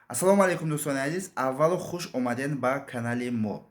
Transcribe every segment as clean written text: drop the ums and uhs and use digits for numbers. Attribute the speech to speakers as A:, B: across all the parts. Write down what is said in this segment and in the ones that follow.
A: Ассалому алайкум, дӯстони азиз. Аввало хуш омадед ба канали мо.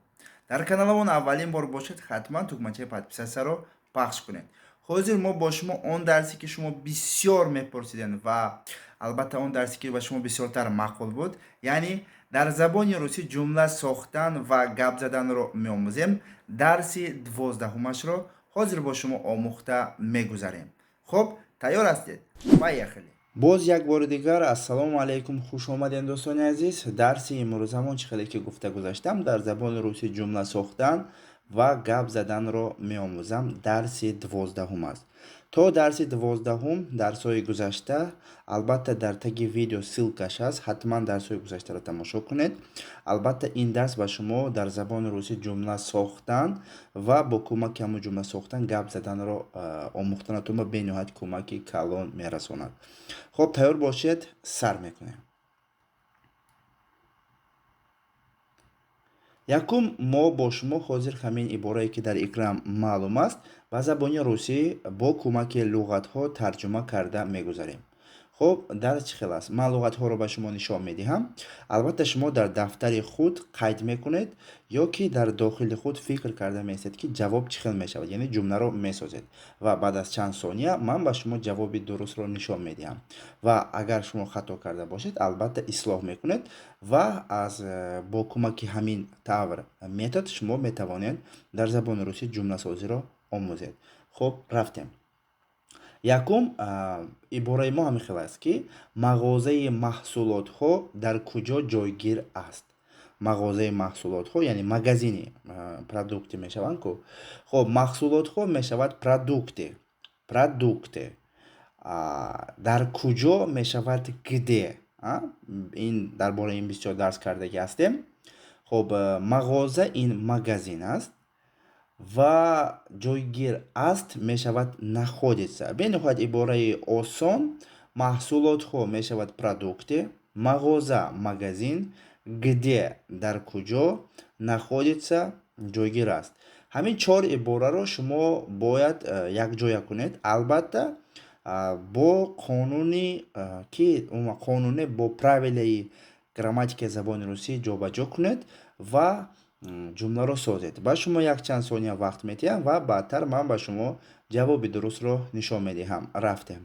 A: Дар каналамон аввалин бор бошед, ҳатман тугмачаи подписаться ро пахш кунед. Ҳозир мо бо шумо он дарсе, ки шумо бисёр мепурсидед, ва албатта он дарсе, ки ба шумо бисёртар маъқул буд, яъне дар забони русӣ ҷумла сохтан ва гап заданро меомӯзем. Дарси 12-умашро ҳозир бо шумо омӯхта мегузарем. Хуб, тайёр ҳастед? Поехали! Боз як бори дигар ассалому алайкум, хуш омадед, дӯстони азиз. Дарси имрӯзамон, чӣ хеле ки гуфта гузаштам, дар забони русӣ ҷумла сохтан ва гап заданро меомӯзам. Дарси 12-ум аст. То дарси 12-ум дарсҳои гузашта, албатта, дар таги видео ссылка ш аст, ҳатман дарсҳои гузаштаро тамошо кунед. Албатта, ин дарс ба шумо дар забони русӣ ҷумла сохтан ва бо кӯмаки ҳамон ҷумла сохтан гап заданро омӯхтанатон ба бениҳоят кӯмаки калон мерасонад. Хуб, тайёр бошед, сар мекунем. Якум, мо бо шумо ҳозир ҳамин иборае, ки дар экран маълум аст, ба забони русӣ бо кӯмаки луғатҳо тарҷума карда мегузарем. Хуб, дарс чӣ хел аст? Ман луғатҳоро ба шумо нишон медиҳам. Албатта, шумо дар дафтари худ қайд мекунед ё ки дар дохили худ фикр карда меистед, ки ҷавоб чӣ хел мешавад, яъне ҷумларо месозед, ва баъд аз чанд сония ман ба шумо ҷавоби дурустро нишон медиҳам. Ва агар шумо хато карда бошед, албатта, ислоҳ мекунед ва аз бо кӯмаки ҳамин тавр метод шумо метавонед дар забони русӣ ҷумласозиро омӯзед. Хуб, рафтем. Якум ибораи мо ҳамин хел аст, ки мағозаи маҳсулотҳо дар куҷо ҷойгир аст? Мағозаи маҳсулотҳо, яъне магазини продукты мешаванд ку. Хуб, маҳсулотҳо мешавад продукты, продукты. Дар куҷо мешавад где. Ин дар бораи ин бисёр дарс кардагӣ ҳастем. Хуб, мағоза ин магазин аст ва ҷойгир аст мешавад находится. Бениҳоят ибораи осон. Маҳсулотҳо мешавад продукты, мағоза магазин, где дар куҷо, находится ҷойгир аст. Ҳамин чор ибораро шумо бояд якҷоя кунед, албатта, бо қонуни ки қонуне, бо правила и грамматикаи забони русӣ ҷобаҷо кунед ва ҷумларо созед. Ба шумо якчанд сония вақт медиҳам ва баъдтар ман ба шумо ҷавоби дурустро нишон медиҳам. Рафтем.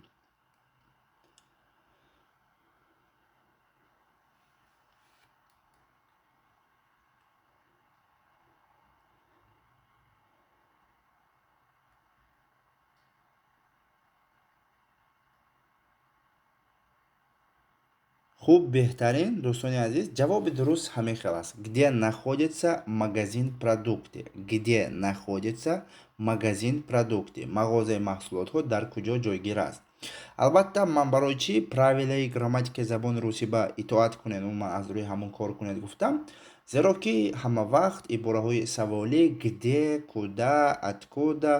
A: Хуб, беҳтарин, дӯстони азиз. Ҷавоби дуруст ҳамин хел аст: где находится магазин продукты? Где находится магазин продукты? Мағозаи маҳсулотҳо дар куҷо ҷойгир аст? Албатта, ман барои чӣ правила и грамматикаи забони русӣ ба итоат кунед, умуман аз рӯи ҳамон кор кунед гуфтам? Зеро ки ҳама вақт ибораҳои саволӣ где, куда, откуда,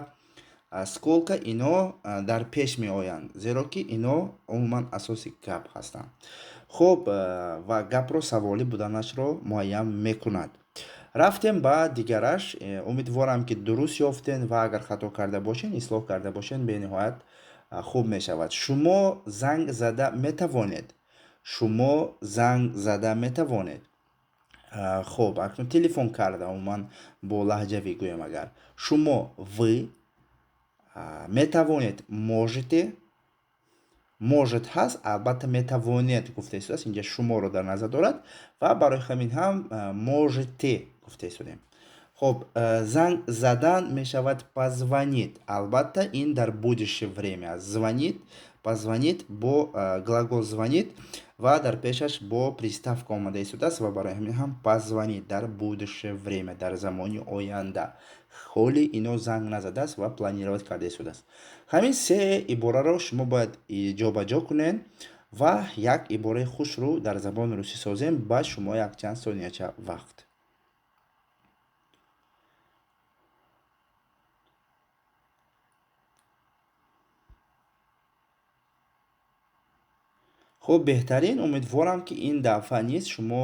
A: сколько ино дар пеш меоянд, зеро ки ино умуман асоси гап ҳастанд. Хуб, ва гапро саволӣ буданашро муайян мекунад. Рафтем ба дигараш. Умедворам, ки дуруст ёфтем, ва агар хато карда бошед, ислоҳ карда бошед, бениҳоят хуб мешавад. Шумо занг зада метавонед. Шумо занг зада метавонед. Хуб, акнун телефон карда, умуман бо лаҳҷавӣ гӯем агар, шумо вы, метавонед можете. Может ҳаст, албатта, метавонед гуфта истодааст, инҷа шуморо дар назар дорад ва барои ҳамин ҳам можете гуфта истодем. Хуб, занг задан мешавад позвонить. Албатта, ин дар будущее время аст. Звонить, позвонить бо глагол звонить ва дар пешаш бо приставка омада истодааст ва барои ҳамин ҳам позвонить дар будущее время, дар замони оянда. Ҳоли ино занг назадааст ва планировать карда истодааст. Ҳамин се ибораро шумо бояд ҷобаҷо кунед ва як ибораи хушрӯ дар забони русӣ созем. Ба шумо якчанд сонияча вақт. Хуб, беҳтарин. Умедворам, ки ин дафъа низ шумо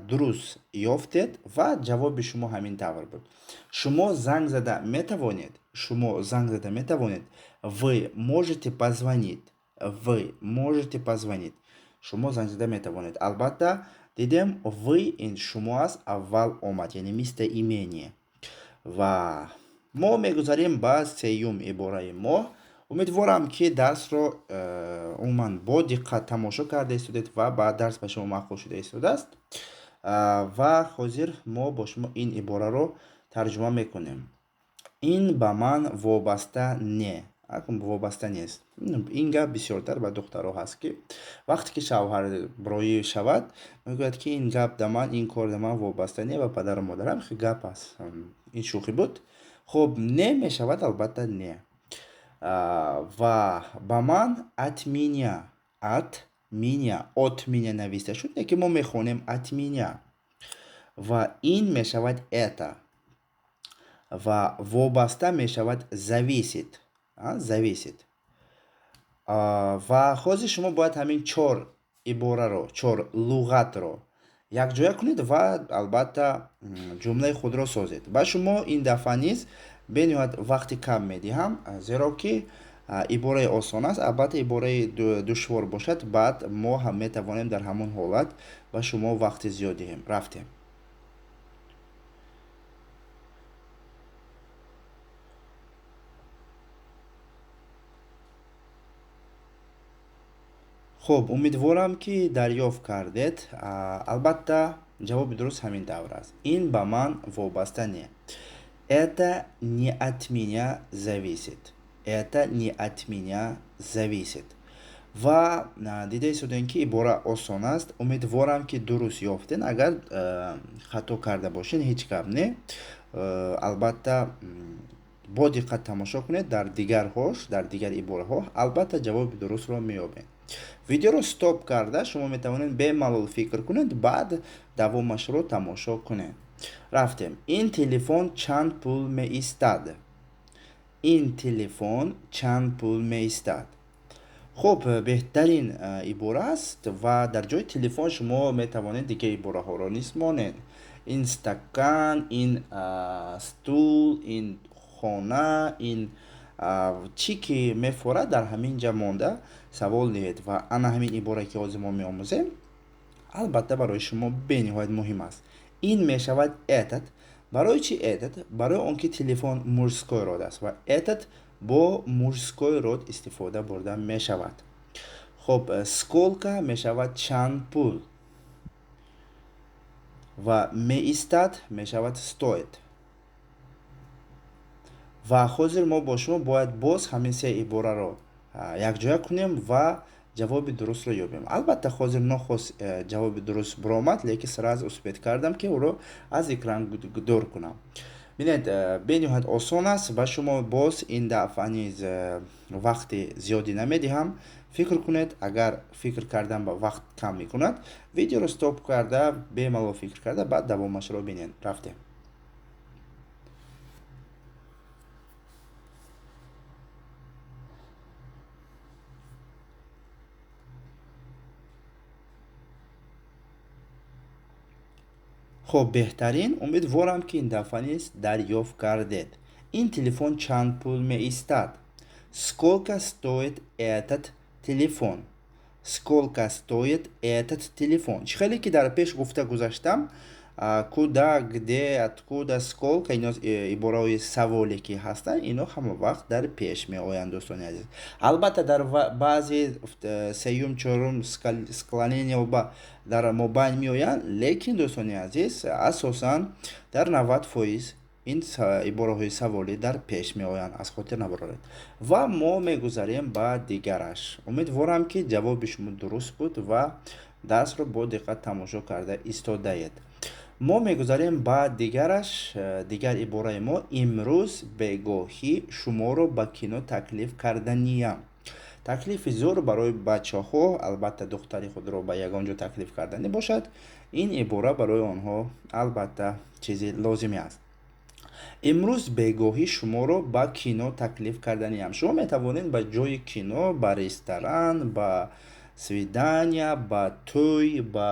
A: дуруст ёфтед ва ҷавоби шумо ҳамин тавр буд. Шумо занг зада метавонед. Шумо занг зада метавонед. Вы можете позвонить. Вы можете позвонить. Шумо занг зада метавонед. Албатта, Дидем, вы ин шумо аст, аввал омад, яъне местоимение. Ва мо мегузарем ба сеюм ибораи мо. Умедворам, ки дарсро умуман бо диққат тамошо карда истодед ва ба дарс ба шумо маъқул шуда истодааст. Ва ҳозир мо бо шумо ин ибораро тарҷума мекунем. Ин ба ман вобаста не. Вобаста нест. Ин гап бисёртар ба духтаро ҳаст, ки вақте ки шавҳарброӣ шавад, мегӯяд, ки ин гап да ман, ин кор да ман вобаста не ва падару модарам. Гап аст. Ин шӯхӣ буд. Хуб, не мешавад, албатта, не. Ва ба ман от меня, от меня, от меня нависта шуд, лекин мо мехонем от меня. Ва ин мешавад это. Ва вобаста мешавад зависит. Зависит. Ва ҳозир шумо бояд ҳамин чор ибораро, чор луғатро якҷоя кунед ва албатта ҷумлаи худро созед. Ба шумо ин дафъа низ бениҳоят вақти кам медиҳам, зеро ки ибораи осон аст. Албатта, ибораи душвор бошад, баъд мо ҳам метавонем дар ҳамон ҳолат ба шумо вақти зиёд диҳем. Рафтем. Хуб, умедворам, ки дарёфт кардед. Албатта, ҷавоби дуруст ҳамин тавр аст: ин ба ман вобаста не, это не от меня зависит, это не от меня зависит. Ва дида истодем, ки ибора осон аст. Умедворам, ки дуруст ёфтен. Агар хато карда бошед, ҳеҷ гап не. Албатта, бо диққат тамошо кунед, дар дигарҳош, дар дигар ибораҳо албатта ҷавоби дурустро меёбед. Видеоро стоп карда шумо метавонед бемалол фикр кунед, баъд давомашро тамошо кунед. Рафтем. Ин телефон чанд пул меистад? Ин телефон чанд пул меистад? Хуб, беҳтарин ибора аст ва дар ҷои телефон шумо метавонед дигар ибораҳоро низ монед: ин стакан, ин стул, ин хона, ин чӣ ки мефорад, дар ҳамин ҷа монда савол диҳед. Ва ана ҳамин ибора, ки ҳозир мо меомӯзем, албатта барои шумо бениҳоят муҳим аст. Ин мешавад этот. Барои чи этот? Барои он ки телефон мужской род аст ва этот бо мужской род истифода бурда мешавад. Хуб, сколько мешавад чанд пул ва меистад мешавад стоит. Ва ҳозир мо бо шумо бояд боз ҳамин се ибораро якҷоя кунем ва ҷавоби дурустро ёбем. Албатта, ҳозир нохост ҷавоби дуруст биромад, лекин сразу успеть кардам, ки ӯро аз экран дур кунам. Бинед, бениҳоят осон аст. Ба шумо боз ин дафъа низ вақти зиёдӣ намедиҳам. Фикр кунед. Агар фикр кардан ба вақт кам мекунад, видеоро стоп карда, бемалол фикр карда, баъд давомашро бинед. Рафтем. Хуб, беҳтарин. Умедворам, ки ин дафъа низ дарёфт кардед. Ин телефон чанд пул меистад? Сколько стоит этот телефон? Сколько стоит этот телефон? Чӣ хеле ки дар пеш гуфта гузаштам, куда, где, откуда, сколько, ино ибораҳои саволе ки ҳастанд, ино ҳама вақт дар пеш меоянд, дӯстони азиз. Албатта, дар баъзе сеюм, чорум склонение ба дар мобайн меоянд, лекин, дӯстони азиз, асосан дар 90% ин ибораҳои саволӣ дар пеш меоянд, аз хотир набароред. Ва мо мегузарем ба дигараш. Умедворам, ки ҷавоби шумо дуруст буд ва дарсро бо диққат тамошо карда истодаед. Мо мегузарем ба дигараш. Дигар ибораи мо: имрӯз бегоҳӣ шуморо ба кино таклиф карданиям. Таклифи зӯр барои бачаҳо, албатта, духтари худро ба ягон ҷо таклиф карданӣ бошад, ин ибора барои онҳо албатта чизи лозимӣ аст. Имрӯз бегоҳӣ шуморо ба кино таклиф карданиям. Шумо метавонед ба ҷои кино ба ресторан, ба свидания, ба тӯй, ба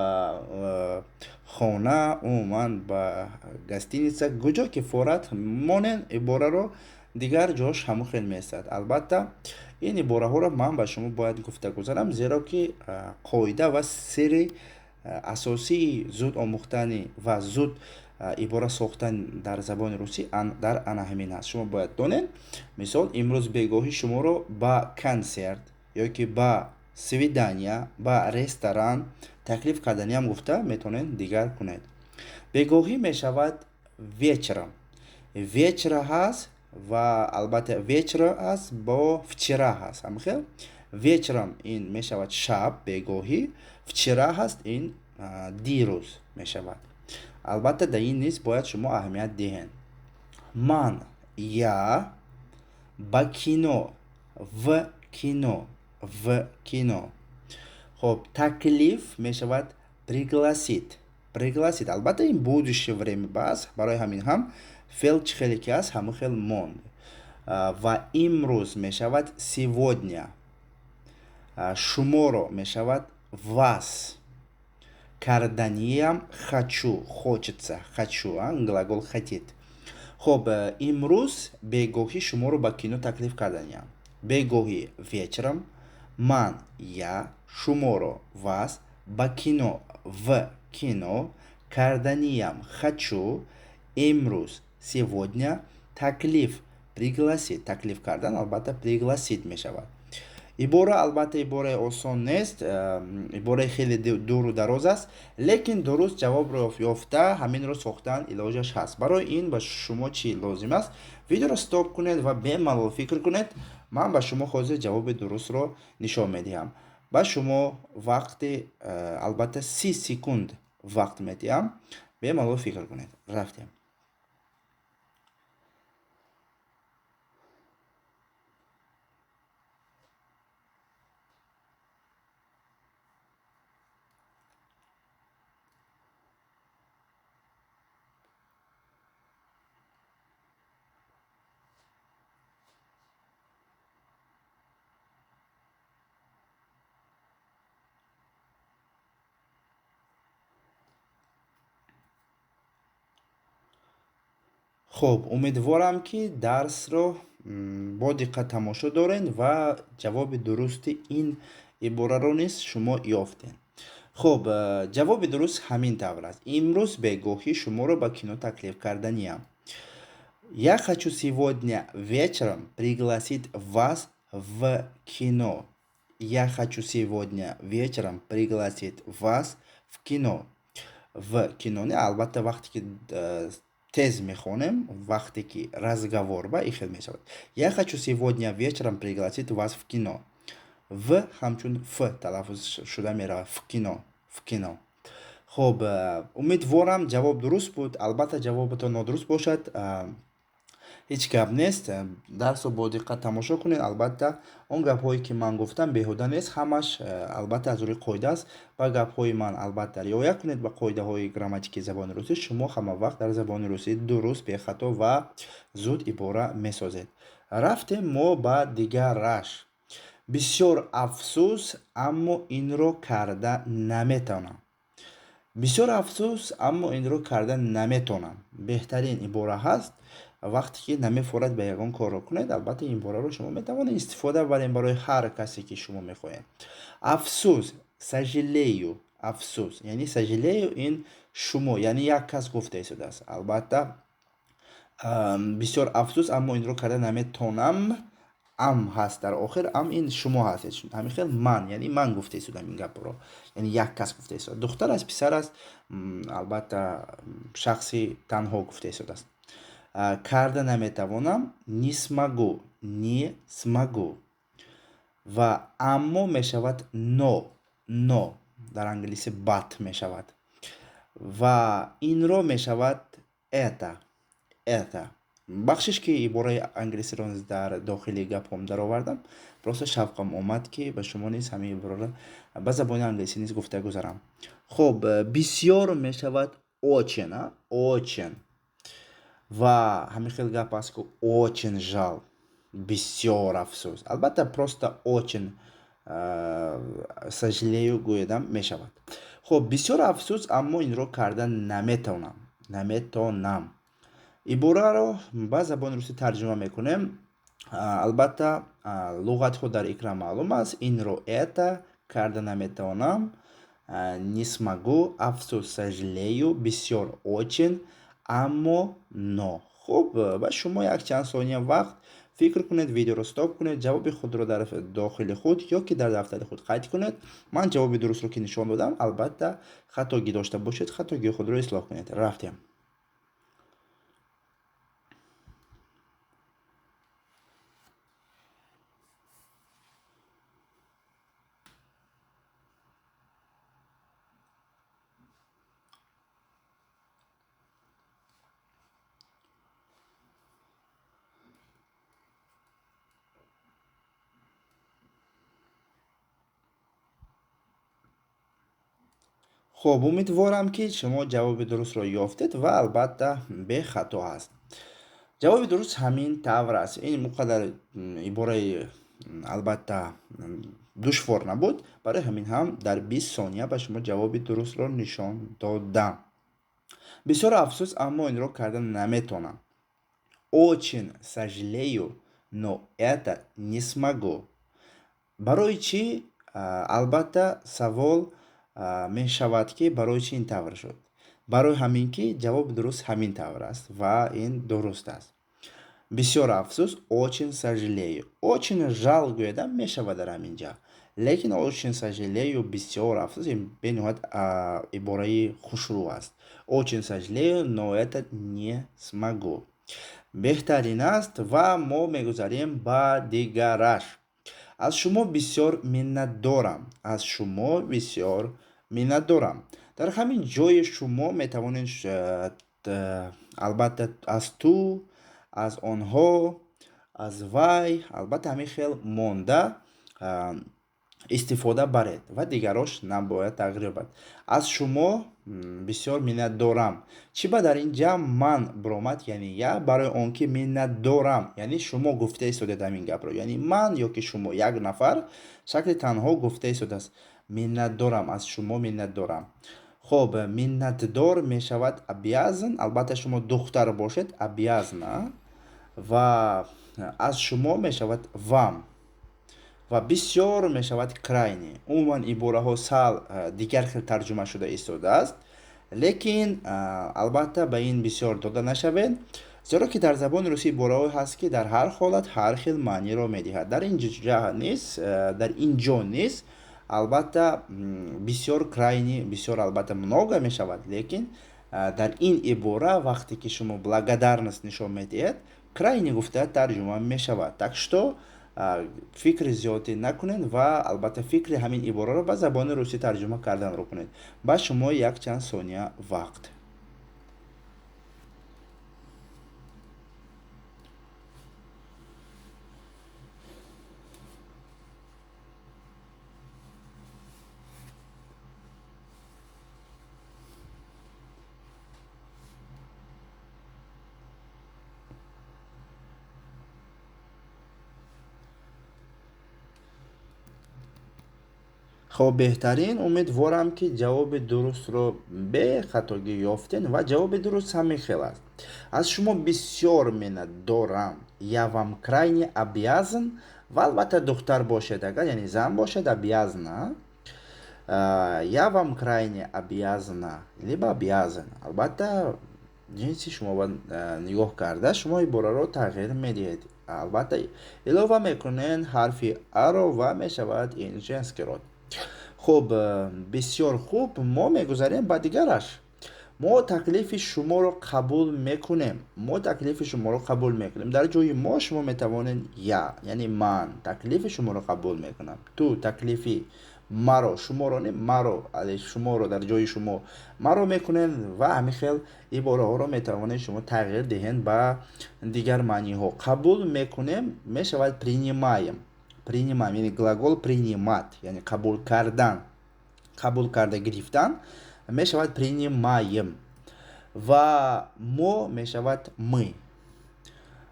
A: хона, умуман ба гостиница, куҷо ки форад монен ибораро, дигар ҷош ҳамон хел меистад. Албатта, ин ибораҳоро ман ба шумо бояд гуфта гузарам, зеро ки қоида ва сирри Асосии зуд омӯхтани ва зуд ибора сохтан дар забони русӣ дар ана ҳамин аст. Шумо бояд донед, мисол, имрӯз бегоҳӣ шуморо ба консерт ё ки ба свидания, ба ресторан таклиф карданиам гуфта метавонед дигар кунед. Бегоҳӣ мешавад вечером. Вечера ҳаст ва албатта вечера аст бо вчера ҳаст. Ҳамхел вечером ин мешавад шаб, бегоҳӣ, вчера ҳаст ин дирӯз мешавад. Албатта дар ин низ бояд шумо аҳамият диҳед. Ман, я, ба кино, в кино, в кино. Хоб, таклиф мешавад пригласить. Пригласить. Албатта ин будущее время бас, барои ҳамин ҳам феъл чӣ хеле ки аст, ҳамон хел монд. Ва имрӯз мешавад сегодня. Шуморо мешавад вас. Карданиям хочу, хочется, хочу, глагол хотеть. Хоб, имрӯз бегоҳӣ шуморо ба кино таклиф карданиям. Бегоҳӣ вечером, ман, я, шуморо, вас, ба кино, в кино, карданиям хочу, имрӯз, сегодня, таклиф, пригласить. Таклиф кардан албатта пригласить мешавад. Ибора албатта ибораи осон нест, ибораи хеле дуру дароз аст, лекин дуруст ҷавобро ёфта ҳаминро сохтан илоҷаш ҳаст. Барои ин ба шумо чӣ лозим аст? Видеоро стоп кунед ва бемалол фикр кунед. Ман ба шумо ҳозир ҷавоби дурустро нишон медиҳам. Ба шумо вақти албатта 30 секунд вақт медиҳам. Бемалол фикр кунед. Рафтем. Хуб, умедворам, ки дарсро бо диққат тамошо доред ва ҷавоби дурусти ин ибораро низ шумо ёфтед. Хуб, ҷавоби дуруст ҳамин тавр аст. Имрӯз бегоҳӣ шуморо ба кино таклиф карданиям. Я хочу сегодня вечером пригласить вас в кино. Я хочу сегодня вечером пригласить вас в кино. В кино не, албатта вақте ки тез мехонем, вақте ки разговор ба ин хел мешавад. Я хочу сегодня вечером пригласить вас в кино. В ҳамчун ф талаффуз шуда меравад. В кино, в кино. Хуб, умедворам ҷавоб дуруст буд. Албатта ҷавобатон нодуруст бошад, ҳеҷ гап нест. Дарсро бо диққат тамошо кунед. Албатта он гапҳое ки ман гуфтам беҳуда нест, ҳамаш албатта аз рӯи қоида аст ва гапҳои ман албатта риоя кунед ба қоидаҳои грамматикии забони русӣ. Шумо ҳама вақт дар забони русӣ дуруст, бехато ва зуд ибора месозед. Рафтем мо ба дигараш. Бисёр афсӯс, аммо инро карда наметавонам. Бисёр афсӯс, аммо инро карда наметавонам. Беҳтарин ибора ҳаст. Вақте ки намефорад ба ягон корро кунед, албатта ин ибораро шумо метавонед истифода баред барои ҳар касе ки шумо мехоҳед. Афсӯс, сожалею, афсӯс, яъне сожалею ин шумо, яъне як кас гуфта истодааст. Албатта бисёр афсӯс, аммо инро карда наметавонам. Ам ҳаст дар охир, ам ин шумо ҳастед. Ҳамин хел ман, яъне ман гуфта истодам ин гапро, яъне як кас гуфта истодааст. Духтар аст, писар аст, албатта шахси танҳо гуфта истодааст. Карда наметавонам, не смогу, не смогу. Ва аммо мешавад но, но дар англисӣ but мешавад. Ва инро мешавад это, это. Бахшиш ки ибораи англисиро низ дар дохили гапҳом даровардам, просто шавқам омад ки ба шумо низ ҳамин ибораро ба забони англисӣ низ гуфта гузарам. Хуб, бисёр мешавад очень, а? Очень. Ва ҳамин хел гап аст ки очень жаль, бисёр афсӯс. Албатта просто очень сожалею гӯядам мешавад. Хуб, бисёр афсӯс, аммо инро карда наметавонам, наметавонам. Ибораро ба забони русӣ тарҷума мекунем. Албатта луғатҳо дар экран маълум аст. Инро это, карда наметавонам, не смогу, афсӯс, сожалею, бисёр, очень, аммо, но. Хуб, ба шумо якчанд сония вақт фикр кунед, видеоро стоп кунед, ҷавоби худро дар дохили худ ё ки дар дафтари худ қайд кунед. Ман ҷавоби дурустро ки нишон додам, албатта хатогӣ дошта бошед, хатогии худро ислоҳ кунед. Рафтем. Хуб, умедворам, ки шумо ҷавоби дурустро ёфтед ва албатта бехато аст. Ҷавоби дуруст ҳамин тавр аст. Ин он қадар ибораи албатта душвор набуд, барои ҳамин ҳам дар 20 сония ба шумо ҷавоби дурустро нишон додам. Бисёр афсӯс, аммо инро карда наметавонам. Очень сожалею, но это не смогу. Барои чӣ? Албатта савол мешавад, ки барои чӣ ин тавр шуд. Барои ҳамин ки ҷавоби дуруст ҳамин тавр аст ва ин дуруст аст. Бисёр афсӯс, очень сожалею. Очень жаль гӯядам мешавад дар ҳамин ҷа. Лекин очень сожалею, бисёр афсӯс, ин бениҳоят ибораи хушрӯ аст. Очень сожалею, но это не смогу. Беҳтарин аст ва мо мегузарем ба дигараш. Аз шумо бисёр миннатдорам. Аз шумо бисёр миннатдорам. Дар ҳамин ҷои шумо метавонед албатта аз ту, аз онҳо, аз вай, албатта ҳамин хел монда истифода баред ва дигарош набояд тағйир ёбад. Аз шумо бисёр миннатдорам. Чӣ ба дар ин ҷа ман биромад, яъне я, барои он ки миннатдорам, яъне шумо гуфта истодед ҳамин гапро, яъне ман ё ки шумо як нафар шакли танҳо гуфта истодааст. Миннатдорам, аз шумо миннатдорам. Хуб, миннатдор мешавад обязан, албатта шумо духтар бошед, обязана, ва аз шумо мешавад вам. Ва бисёр мешавад крайне. Умуман ибораҳо сал дигар хел тарҷума шуда истодааст, лекин албатта ба ин бисёр дода нашавед, зеро ки дар забони русӣ ибораҳое ҳаст, ки дар ҳар ҳолат ҳар хел маъниро медиҳад. Дар ин ҷа низ, дар ин ҷо низ албатта бисёр крайне, бисёр албатта много мешавад, лекин дар ин ибора вақте ки шумо благодарность нишон медиҳед, крайне гуфта тарҷума мешавад. Так что фикри зиёдӣ накунед ва албатта фикри ҳамин ибораро ба забони русӣ тарҷума карданро кунед. Ба шумо якчанд сония вақт. Хоб, беҳтарин, умедворам, ки ҷавоби дурустро бехатогӣ ёфтед ва ҷавоби дуруст ҳамин хел аст. Аз шумо бисёр миннатдорам. Я вам крайне обязан, ва албатта духтар бошед, агар яъне зан бошед, обязана. Я вам крайне обязана, либо обязан. Албатта ҷинси шумо ба нигоҳ карда шумо ибораро тағйир медиҳед. Албатта илова мекунед ҳарфи аро ва мешавад ин женский род. Хуб, бисёр хуб, мо мегузарем ба дигараш. Мо таклифи шуморо қабул мекунем. Мо таклифи шуморо қабул мекунем. Дар ҷои мо шумо метавонед я, яъне ман таклифи шуморо қабул мекунам. Ту таклифи маро, шуморо не, маро, али шуморо дар ҷои шумо маро мекунед ва ҳамин хел ибораҳоро метавонед шумо тағйир диҳед ба дигар маъниҳо. Қабул мекунем мешавад принимаем. Принимаем, яъне глагол принимать, яъне қабул кардан, қабул карда гирифтан мешавад принимаем. Ва мо мешавад мы.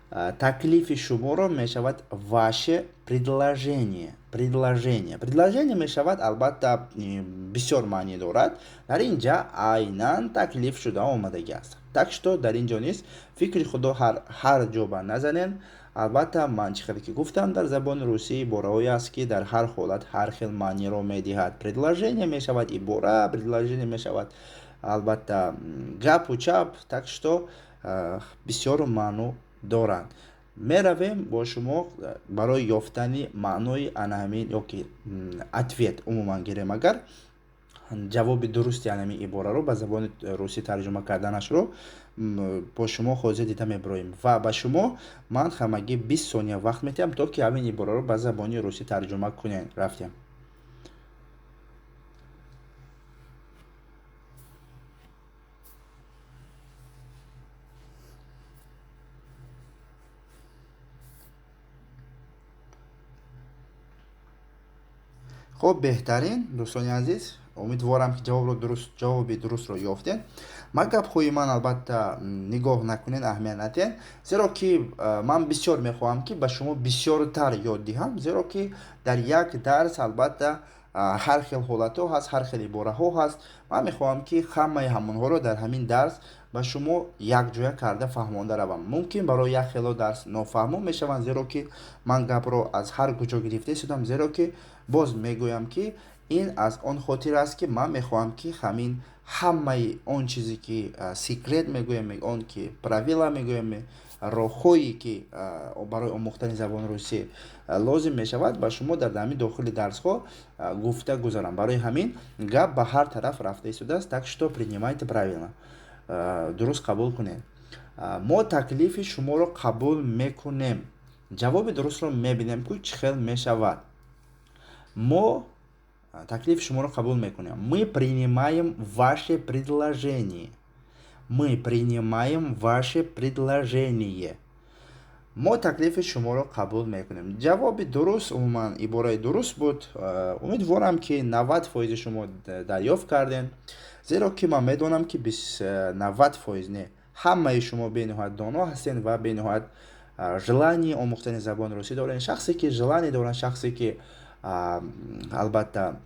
A: Таклифи шуморо мешавад ваше предложение. Предложение. Предложение мешавад албатта бисёр маънӣ дорад. Дар ин ҷа айнан таклиф шуда омадагӣ аст. Так что дар ин ҷо низ фикри худо ҳар ҷо ба назанед. Албатта, ман чӣ хеле ки гуфтам, дар забони русӣ ибораҳое аст, ки дар ҳар ҳолат ҳар хел маъниро медиҳад. Предложение мешавад ибора, предложение мешавад албатта гапу чап, так что бисёр маъно доранд. Меравем бо шумо барои ёфтани маънои ана ҳамин ё ки ответ умуман гирем, агар ҷавоби дурусти ана ҳамин ибораро ба забони русӣ тарҷума карданашро бо шумо ҳозир дида мебароем. Ва ба шумо ман ҳамагӣ 20 сония вақт медиҳам, то ки ҳамин ибораро ба забони русӣ тарҷума кунед. Рафтем. Хуб, беҳтарин, дӯстони азиз, умедворам, ки ҷавоби дурустро ёфтед. Ма гапҳои ман албатта нигоҳ накунед, аҳамият надиҳед, зеро ки ман бисёр мехоҳам, ки ба шумо бисёртар ёд диҳам, зеро ки дар як дарс албатта ҳар хел ҳолатҳо ҳаст, ҳар хел ибораҳо ҳаст. Ман мехоҳам, ки ҳамаи ҳамонҳоро дар ҳамин дарс ба шумо якҷоя карда фаҳмонда равам. Мумкин барои як хело дарс нофаҳмо мешаванд, зеро ки ман гапро аз ҳар куҷо гирифта истодам, зеро ки боз мегӯям, ки ин аз он хотир аст, ки ман мехоҳам, ки ҳамин ҳамаи он чизе ки секрет мегӯем, он ки правила мегӯем, роҳҳое ки барои омӯхтани забони русӣ лозим мешавад, ба шумо дар ҳамин дохили дарсҳо гуфта гузарам. Барои ҳамин гап ба ҳар тараф рафта истодааст, так что принимайте правильно, дуруст қабул кунед. Мо таклифи шуморо қабул мекунем. Ҷавоби дурустро мебинем, ку чӣ хел мешавад. Мо таклифи шуморо қабул мекунем. Мы принимаем ваше предложение. Мы принимаем ваше предложение. Мо таклифи шуморо қабул мекунем. Ҷавоби дуруст, умуман ибораи дуруст буд. Умедворам, ки 90% шумо дарёфт кардем, зеро ки ман медонам, ки 90% не, ҳамаи шумо бениҳоят доно ҳастед ва бениҳоят желание омӯхтани забони русӣ доред. Шахсе ки желание дорад, шахсе ки албатта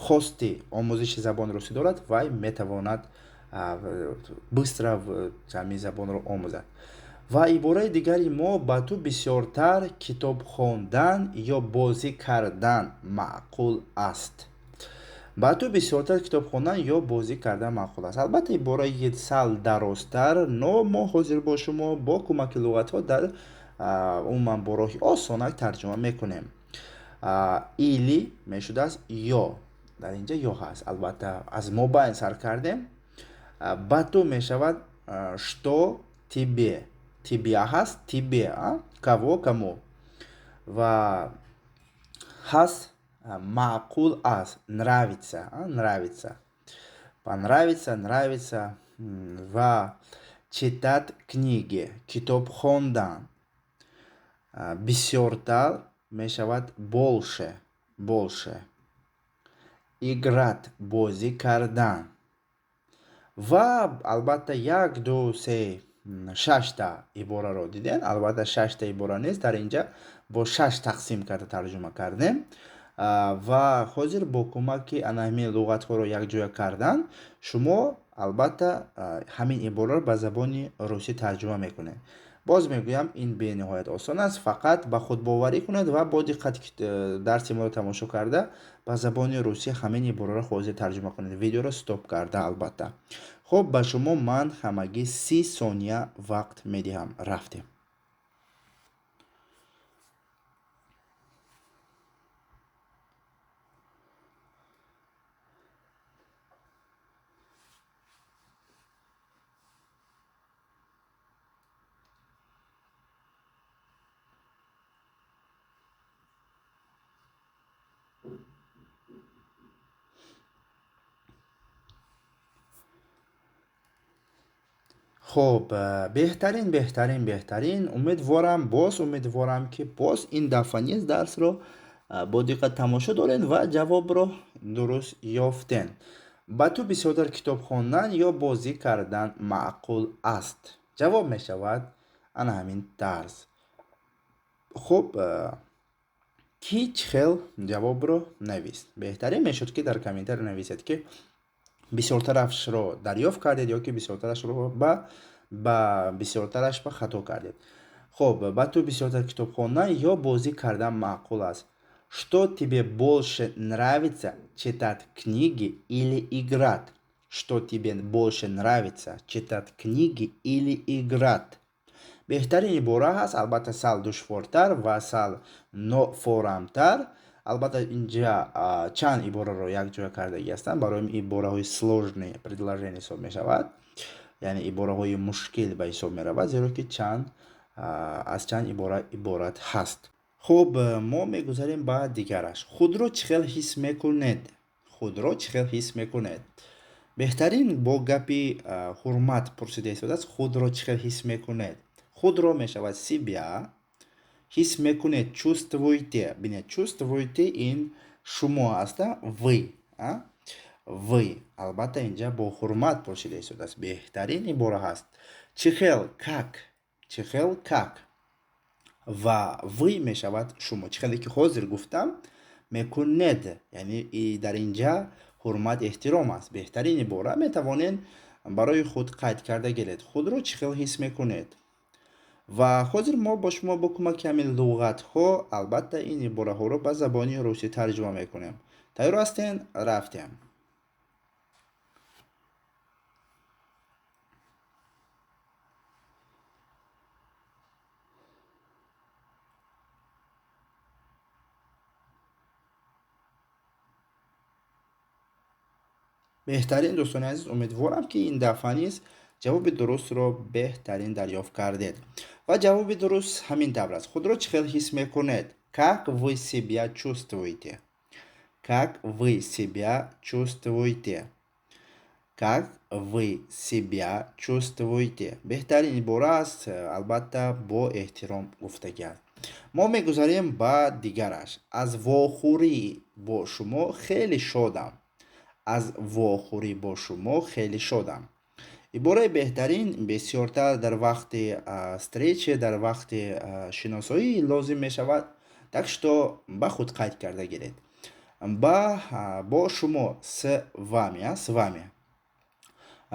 A: хости омӯзиши забони русӣ дорад, вай метавонад быстро ҳамин забонро омӯзад. Ва ибораи дигари мо: ба ту бисёртар китоб хондан ё бозӣ кардан маъқул аст? Ба ту бисёртар китоб хондан ё бозӣ кардан маъқул аст? Албатта, ибораи сал дарозтар, но мо ҳозир бо шумо бо кӯмаки луғатҳо дар умуман бо роҳи осонак тарҷума мекунем. Или мешудааст ё, дар инҷа ё ҳаст, албатта аз мобайн сар кардем. Ба ту мешавад что тебе, тебя ҳаст, тебе кого, кому ва ҳаст, маъқул аст, нравится, нравится, понравится, нравится. Ва читать книги, китоб хондан, бисёртар мешавад больше, больше, играть, бозӣ кардан. Ва албатта як, ду, се, шашта ибораро дидем. Албатта, шашта ибора нест, дар инҷа бо шаш тақсим карда тарҷума кардем. Ва ҳозир бо кӯмаки ана ҳамин луғатҳоро якҷоя кардан шумо албатта ҳамин ибораро ба забони русӣ тарҷума мекунед. Боз мегӯям, ин бениҳоят осон аст, фақат ба худбоварӣ кунед ва бо диққат дарси моро тамошо карда ба забони русӣ ҳамин ибораро ҳозир тарҷума кунед, видеоро стоп карда албатта. Хуб, ба шумо ман ҳамагӣ 30 сония вақт медиҳам. Рафтем. Хуб, беҳтарин, беҳтарин, беҳтарин. Умедворам, боз умедворам, ки боз ин дафъа низ дарсро бо диққат тамошо доред ва ҷавобро дуруст ёфтен. Ба ту бисёртар китоб хондан ё бозӣ кардан маъқул аст? Ҷавоб мешавад ана ҳамин тарз. Хуб, ки чӣ хел ҷавобро навист? Беҳтарин мешуд, ки дар комментария нависед, ки бисёртарашро дарёфт кардед ё ки бисёртарашро ба бисёртараш ба хато кардед. Хоб, ба ту бисёртар китоб хондан ё бозӣ кардан маъқул аст? Что тебе больше нравится, читать книги или играть? Что тебе больше нравится, читать книги или играть? Беҳтарин ибора ҳаст, албатта сал душвортар ва сал нофорамтар. Албатта инҷа чанд ибораро якҷоя кардагӣ ҳастанд. Барои ибораҳои сложные предложения ҳисоб мешавад, яъне ибораҳои мушкил ба ҳисоб меравад, зеро ки аз чанд ибора иборат ҳаст. Хуб, мо мегузарем ба дигараш. Худро чӣ хел ҳис мекунед? Худро чӣ хел ҳис мекунед? Беҳтарин бо гапи ҳурмат пурсида истодааст. Худро чӣ хел ҳис мекунед? Худро мешавад себя, ҳис мекунед чувствуете. Бинед, чувствуете ин шумо ҳаста, вы, а? Вы. Албатта инҷа бо ҳурмат пурсида истодааст. Беҳтарин ибора ҳаст. Чӣ хел, как, чӣ хел, как. Ва вы мешавад шумо. Чӣ хеле ки ҳозир гуфтам, мекунед, яъне дар инҷа ҳурмат эҳтиром аст. Беҳтарин ибора метавонед барои худ қайд карда гиред. Худро чӣ хел ҳис мекунед? Ва ҳозир мо бо шумо бо кӯмаки ҳамин луғатҳо албатта ин ибораҳоро ба забони русӣ тарҷума мекунем. Тайёр ҳастен? Рафтем. Беҳтарин дӯстони азиз, умедворам ки ин дафъа низ ҷавоби дурустро беҳтарин дарёфт кардед. Ва ҷавоби дуруст ҳамин тавр аст. Худро чӣ хел ҳис мекунед? Как вы себя чувствуете? Как вы себя чувствуете? Как вы себя чувствуете? Беҳтарин ибора аст, албатта бо эҳтиром гуфтагӣ аст. Мо мегузарем ба дигараш. Аз вохӯрӣ бо шумо хеле шодам. Аз вохӯрӣ бо шумо хеле шодам. Ибораи беҳтарин бисёртар дар вақти встречи, дар вақти шиносоӣ лозим мешавад. Так что ба худ қайд карда гиред. Бо шумо, с вами, с вами.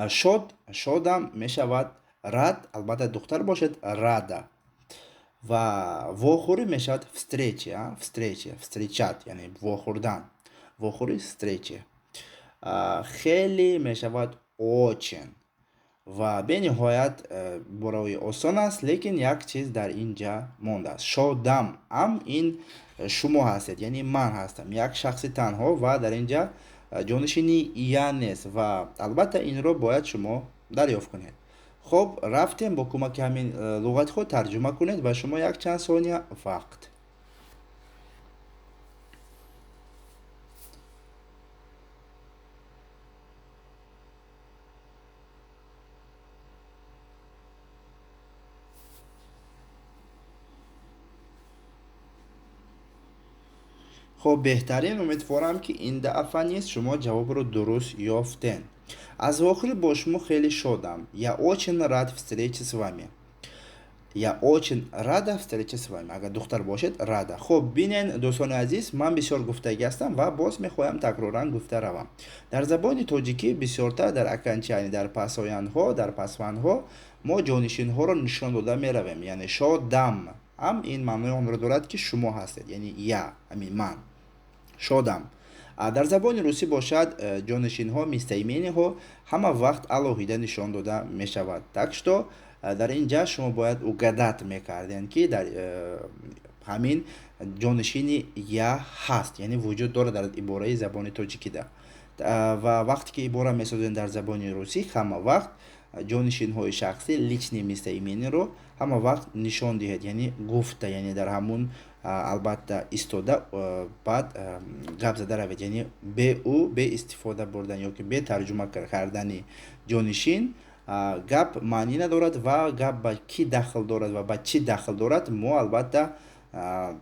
A: Шод, шодам мешавад рад, албатта духтар бошад рада. Ва вохӯрӣ мешавад встречи, встречи, встречать, яъне вохӯрдан. Вохӯрӣ встречи. Хеле мешавад очень. Ва бениҳоят бораи осон аст, лекин як чиз дар ин ҷа мондааст. Шодам ам ин шумо ҳастед, яъне ман ҳастам, як шахси танҳо ва дар ин ҷа ҷонишини я нест ва албатта инро бояд шумо дарёфт кунед. Хоб, рафтем бо кӯмаки ҳамин луғатҳо тарҷума кунед ва шумо якчанд сония вақт. Хоб, беҳтарин, умедворам ки ин дафъа низ шумо ҷавобро дуруст ёфтен. Аз вохӯрӣ бо шумо хеле шодам. Я очень рад встрече с вами. Я очень рада встрече с вами. Агар духтар бошед, рада. Хоб, бинен, дӯстони азиз, ман бисёр гуфтагӣ ҳастам ва боз мехоҳам такроран гуфта равам. Дар забони тоҷикӣ бисёртар дар окончания, дар пасояндҳо, дар пасвандҳо мо ҷонишинҳоро нишон дода меравем. Яъне шодам ам ин маънои онро дорад, ки шумо ҳастед, яъне я, ҳамин ман. Шодам. Дар забони русӣ бошад, ҷонишинҳо, местоимениҳо ҳама вақт алоҳида нишон дода мешавад. Так что дар ин ҷа шумо бояд угадать мекардем, ки дар ҳамин ҷонишини я ҳаст, яъне вуҷуд дорад дар ибораи забони тоҷикида. Ва вақте ки ибора месозем дар забони русӣ, ҳама вақт ҷонишинҳои шахсӣ, личные местоимениро ҳама вақт нишон диҳед, яъне гуфта, яъне дар ҳамун албатта истода баъд гап зада равед, яъне бе ӯ, бе истифода бурдан ё ки бе тарҷума кардани ҷонишин гап маънӣ надорад ва гап ба кӣ дахл дорад ва ба чӣ дахл дорад, мо албатта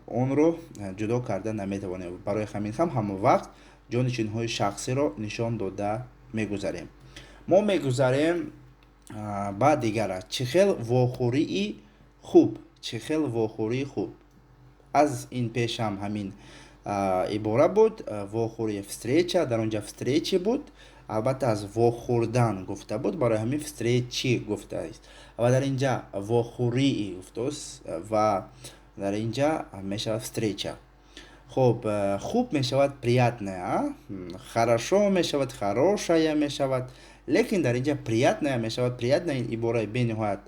A: онро ҷудо карда наметавонем. Барои ҳамин ҳам ҳама вақт ҷонишинҳои шахсиро нишон дода мегузарем. Мо мегузарем ба дигара. Чӣ хел вохӯрии хуб, чӣ хел вохӯрии хуб. Аз ин пеш ҳам ҳамин ибора буд, вохӯрии встреча, дар он ҷа встречи буд. Албатта, аз вохӯрдан гуфта буд, барои ҳамин встречи гуфтааст. Ва дар инҷа вохӯрии гуфтааст ва дар инҷа мешавад встреча. Хуб, хуб мешавад приятная, хорошо мешавад хорошая мешавад, лекин дар инҷа приятная мешавад. Приятная ин ибораи бениҳоят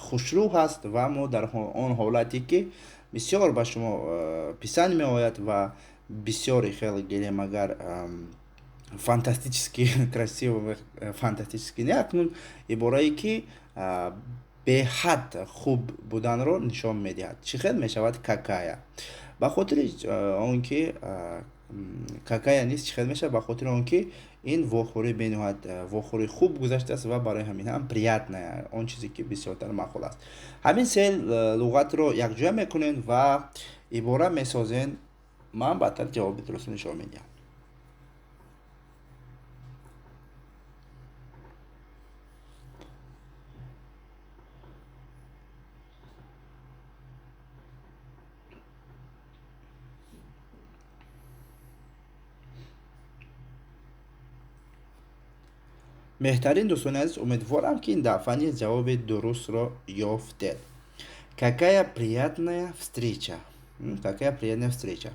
A: хушрӯ ҳаст ва мо дар он ҳолате ки бисёр ба шумо писанд меояд ва бисёре хеле гелем агар фантастически красиво, фантастически не, акнун иборае ки беҳад хуб буданро нишон медиҳад. Чӣ хел мешавад какая? Ба хотири он ки какая нест, чӣ хел мешавад? Ба хотири он ки ин вохӯрӣ бениҳоят вохӯрии хуб гузаштааст ва барои ҳамин ҳам приятная, он чизе ки бисёртар маъқул аст. Ҳамин се луғатро якҷоя мекунем ва ибора месозем. Ман баъдтар ҷавоби дурустро нишон медиҳам. Беҳтарин, дӯстони азиз, умедворам, ки ин дафъа низ ҷавоби дурустро ёфтед. Какая приятная встреча, какая приятная встреча.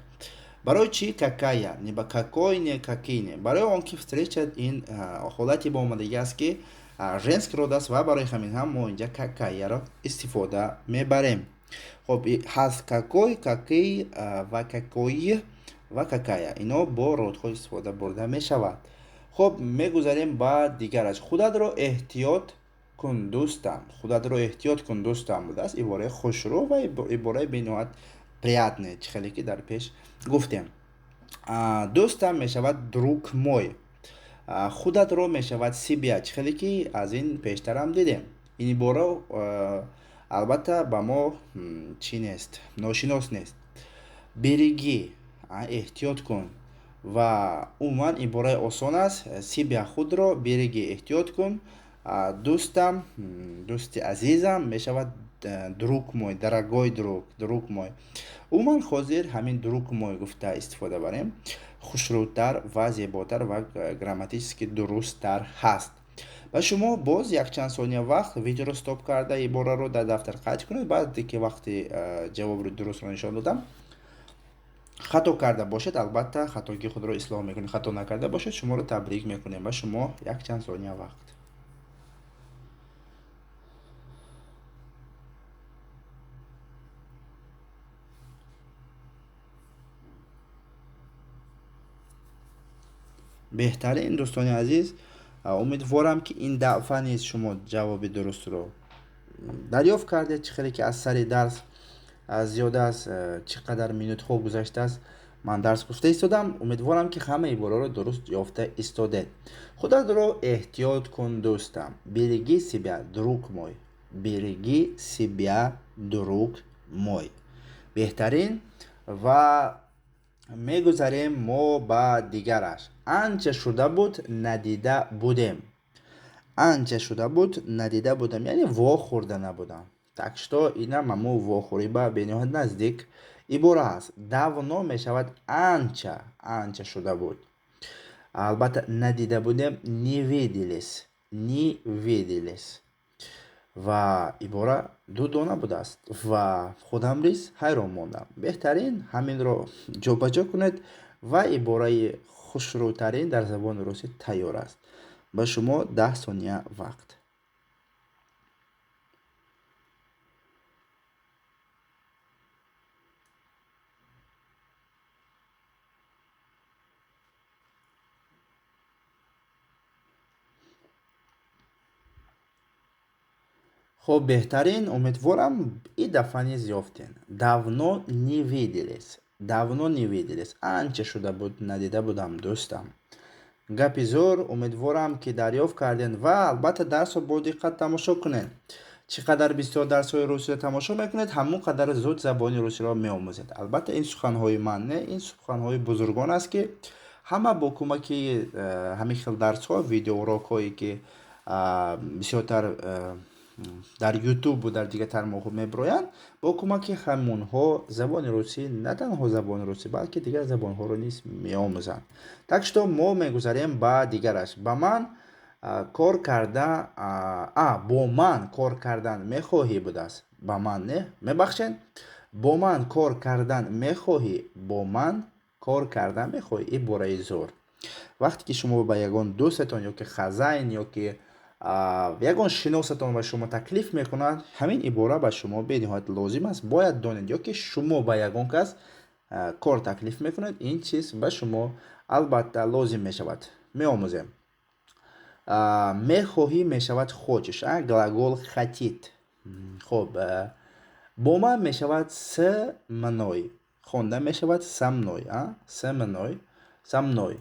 A: Барои чӣ какая, не ба какой, не какие, не? Барои он ки встреча ин ҳолати ба омадагӣ аст, ки женский род аст, ва барои ҳамин ҳам мо инҷа какаяро истифода мебарем. Хоб, ҳаст какой, какие ва какой ва какая, ино бо родҳо истифода бурда мешавад. Хоб, мегузарем ба дигараш. Худатро эҳтиёт кун, дӯстам, худатро эҳтиёт кун, дӯстам будааст. Ибораи хушрӯ ва ибораи бениҳоят приятный, чӣ хеле ки дар пеш гуфтем. Дӯстам мешавад друг мой, худатро мешавад себя, чӣ хеле ки аз ин пештарам дидем. Ин ибора албатта ба мо чӣ нест, ношинос нест. Береги, эҳтиёт кун, ва умуман ибораи осон аст. Себя, худро, береги, эҳтиёт кун. Дӯстам, дӯсти азизам мешавад друг мой, дорогой друг, друг мой. Умуман ҳозир ҳамин друг мой гуфта истифода барем, хушрӯтар ва зеботар ва грамматически дурусттар ҳаст. Ба шумо боз якчанд сония вақт, видеоро стоп карда, ибораро дар дафтар қайд кунед. Баъде ки вақти ҷавоби дурустро нишон додам, хато карда бошед, албатта, хатогии худро ислоҳ мекунед. Хато накарда бошед, шуморо табрик мекунем. Ба шумо якчанд сония вақт. Беҳтарин, дӯстони азиз, умедворам, ки ин дафъа низ шумо ҷавоби дурустро дарёфт кардед. Чӣ хеле ки аз сари дарс зиёда аз чӣ қадар минутҳо гузаштааст, ман дарс гуфта истодам, умедворам, ки ҳама ибораро дуруст ёфта истодед. Худатро эҳтиёт кун, дӯстам, береги себя, друг мой, береги себя, друг мой. Беҳтарин, ва мегузарем мо ба дигараш. Анча шуда буд, надида будем, анча шуда буд, надида будам, яъне вохӯрда набудам. Так что инам ҳамо вохӯрӣ ба бениҳоят наздик ибора аст. Давно мешавад анча, анча шуда буд. Албатта, надида будем, не виделись, не виделись. Ва ибора ду дона будааст ва худам низ ҳайрон мондам. Беҳтарин, ҳаминро ҷобаҷо кунед ва ибораи хушрӯтарин дар забони русӣ тайёр аст. Ба шумо 10 сония вақт. Хуб, беҳтарин, умедворам, ин дафъа низ ёфтем. Давно не виделись, давно не виделись, анча шуда буд, надида будам, дӯстам. Гапи зӯр, умедворам, ки дарёфт кардем ва албатта дарсро бо диққат тамошо кунед. Чӣ қадар бисёр дарсҳои русиро тамошо мекунед, ҳамон қадар зуд забони русиро меомӯзед. Албатта, ин суханҳои ман не, ин суханҳои бузургон аст, ки ҳама бо кӯмаки ҳамин хел дарсҳо, видеоурокҳое ки бисёртар Дар ютубу дар дигар тармоқҳо мебироянд, бо кӯмаки ҳамонҳо забони русӣ, на танҳо забони русӣ, балки дигар забонҳоро низ меомӯзанд. Так что мо мегузарем ба дигараш. Ба ман кор карда, бо ман кор кардан мехоҳӣ будааст. Ба ман не, мебахшед. Бо ман кор кардан мехоҳӣ? Бо ман кор кардан мехоҳӣ? Ибораи зӯр. Вақте ки шумо ба ягон дӯстатон ё ки хазайн ё ки ягон шиносатон ба шумо таклиф мекунад, ҳамин ибора ба шумо бениҳоят лозим аст. Бояд донед, ё ки шумо ба ягон кас кор таклиф мекунед, ин чиз ба шумо албатта лозим мешавад. Меомӯзем. Мехоҳӣ мешавад хочешь, глагол хотеть. Хоб, бо ман мешавад с мной. Хонда мешавад со мной, с мной, со мной.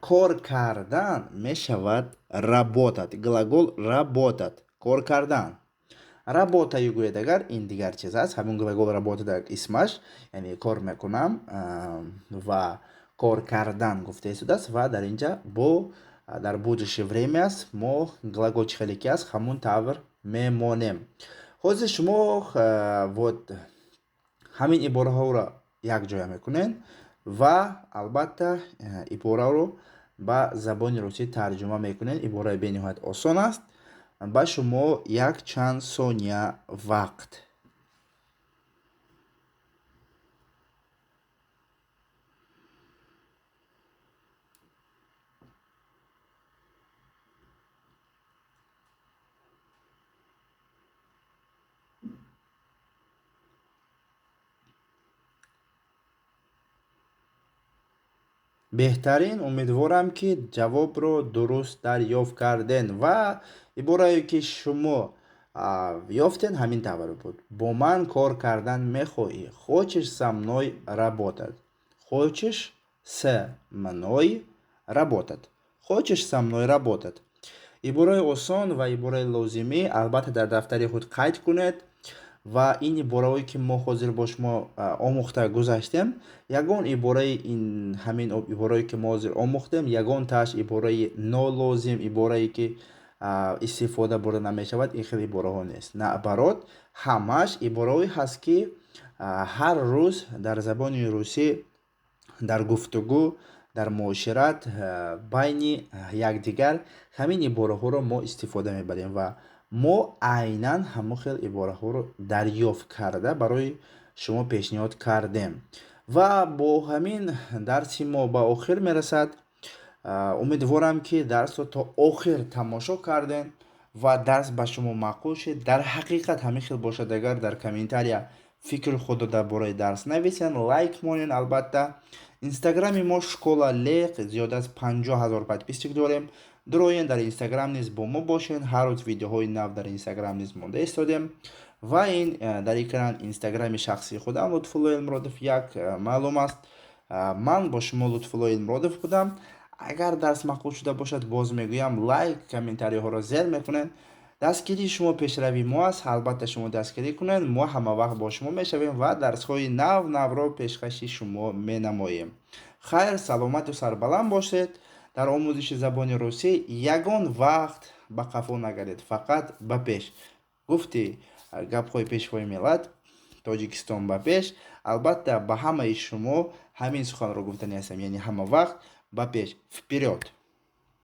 A: Кор кардан мешавад работать. Глагол работать. Кор кардан. Работаю гӯяд агар, ин дигар чиз аст. Ҳамон глагол работать исмаш, яъне кор мекунам ва кор кардан гуфта истодааст ва дар инҷа бо дар будущее время аст. Мо глагол чӣ хеле ки аст, ҳамон тавр мемонем. Ҳозир шумо вот ҳамин ибораҳоро якҷоя мекунед ва албатта ибораро ба забони русӣ тарҷума мекунед. Ибораи бениҳоят осон аст. Ба шумо якчанд сония вақт. Беҳтарин, умедворам, ки ҷавобро дуруст дарёфт карден ва иборае ки шумо ёфтен ҳамин тавр буд. Бо ман кор кардан мехоҳӣ? Хочешь со мной работать? Хочешь с мной работать? Хочешь со мной работать? Ибораи осон ва ибораи лозимӣ албатта дар дафтари худ қайд кунед ва ин ибораҳое ки мо ҳозир бо шумо омӯхта гузаштем, ягон ибораи ин ҳамин ибораое ки мо ҳозир омӯхтем, ягонтааш ибораи нолозим, иборае ки истифода бурда намешавад, ин хел ибораҳо нест. Наоборот, ҳамааш ибораҳое ҳаст, ки ҳар рӯз дар забони русӣ, дар гуфтугӯ, дар муошират байни якдигар ҳамин ибораҳоро мо истифода мебарем ва мо айнан ҳамон хел ибораҳоро дарёфт карда барои шумо пешниҳод кардем. Ва бо ҳамин дарси мо ба охир мерасад. Умедворам, ки дарсро то охир тамошо кардем ва дарс ба шумо маъқул шуд. Дар ҳақиқат ҳамин хел бошад, агар дар комментария фикри худро дар бораи дарс нависен, лайк монен. Албатта, инстаграми мо Школа Леқ, зиёда аз 50 000 подписчик дорем. Дуроен, дар инстаграм низ бо мо бошен. Ҳар рӯз видеоҳои нав дар инстаграм низ монда истодем ва ин дар экран инстаграми шахсии худам Лутфулло Элмуродов як маълум аст. Ман бо шумо Лутфулло Элмуродов будам. Агар дарс маъқул шуда бошад, боз мегӯям, лайк, комментариҳоро зер мекунед. Дастгирии шумо пешравии мо аст. Албатта, шумо дастгирӣ кунед, мо ҳама вақт бо шумо мешавем ва дарсҳои нав навро пешкаши шумо менамоем. Хайр, саломату сарбаланд бошед. Дар омӯзиши забони русӣ ягон вақт ба қафо нагардед, фақат ба пеш. Гуфти гапҳои Пешвои миллат: Тоҷикистон ба пеш. Албатта, ба ҳамаи шумо ҳамин суханро гуфтани ҳастам, яъне ҳама вақт ба пеш, вперёд.